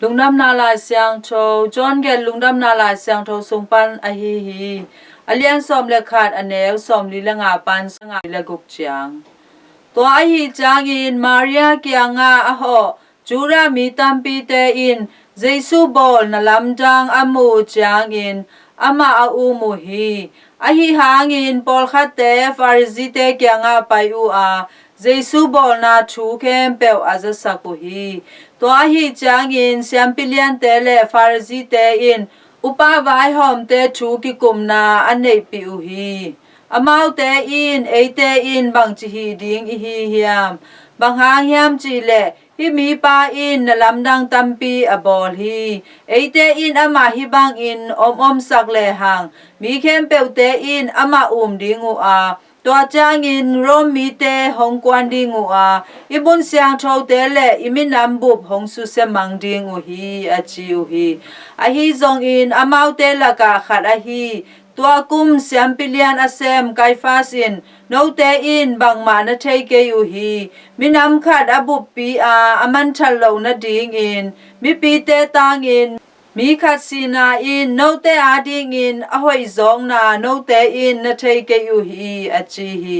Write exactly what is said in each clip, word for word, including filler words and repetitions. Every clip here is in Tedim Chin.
Lungdamna Lai Siangtho, John gelh Lungdamna Lai Siangtho sung pan ahi hi. A lian sawm le khat, a neu sawmli le nga pan sawmli le guk ciang. Tua ahi ciangin Maria kiangah a hawh Judah mi tampite in Jesu bawl na lamdang a muh uh ciangin amah a um uh hi. Ahi hangin pawlkhatte Pharisee-te kiangah pai uh a, Jesu bawlna thu khempeuh a zasak uh hi. Tua ahi ciangin siampi liante le Pharisee-te in upa vaihawmte thu kikumna a neihpih uh hi. Amaute in, "Eite in bangci hih ding i hi hiam? Bang hang hiam cih leh hih mipa in na lamdang tampi a bawl hi. Eite in amah hih bangin om omsak lehang mi khempeuhte in amah um ding uh a, tua ciangin Rome mite hong kuan ding uh a, i mun siangthote le i minam bup hong susia mang ding uh hi," a ci uh hi. Ahi zongin amaute lakah khat ahi, tua kum siampi lian a sem Kaifas in, "Note in bangmah na thei kei uh hi. Minam khat a buppi a, a manthat loh nadingin mipite tangin mi khat sihna in note adingin a hoih zawkna note in na thei kei uh hi," a ci hi.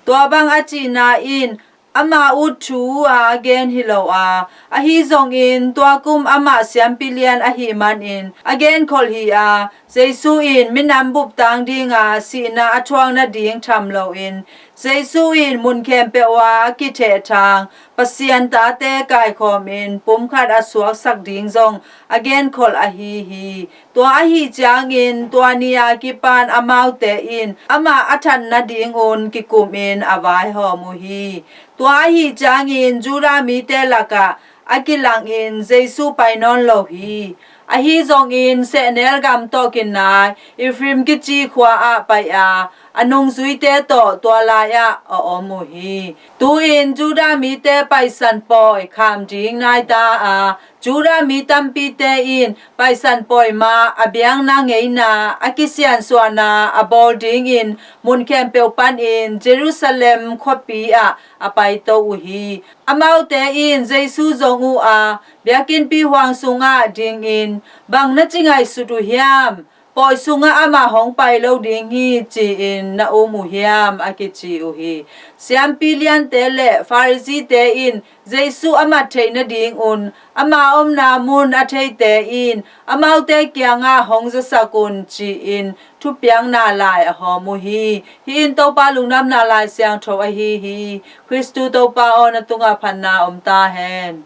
Tua bang a cihna in ama ut thu a gen hi lo a, ahi zongin tua kum amah siampi lian ahih manin a genkholh hi a, Jesu in minam bup tang dinga sihna a thuak nading tham loin, Jesu in mun khempeuh a a kithehthang Pasian tate kaikhawmin pumkhat a suaksak ding zong a genkholh ahi hi. Tua ahi ciangin tua ni a kipan amaute in amah a that nadingun kikumin a vaihawm uh hi. Tua ahi ciangin Judah mite lakah a kilangin Jesu pai nawn lo hi. Ahi zongin sehnel gam tawh kinai Ephraim kici khua ah pai a, a nungzuite tawh tua lai-ah a om uh hi. Tu-in Judah mite Paisan pawi kham ding nai ta a, Judah mi tampite in Paisan pawi ma a biakna ngeina a kisiansuahna a bawl dingin mun khempeuh panin Jerusalem khuapi ah a paito uh hi. Amaute in Jesu zong uh a, biakinnpi huang sungah dingin, "Bang na ci ngaihsut uh hiam? Pawi sungah amah hong pai lo ding hi," ci-in na um uh hiam? a kici uh hi. Siampi liante le Pharisee-te in Jesu a mat theih nadingun ama omna mun a theite in amaute kiangah hong zasak un, ci-in thupiakna lai a hawm uh hi. Hih in Topa Lungdamna Lai Siangtho ahi hi. Khristu Topa aw, na tungah phatna om ta hen.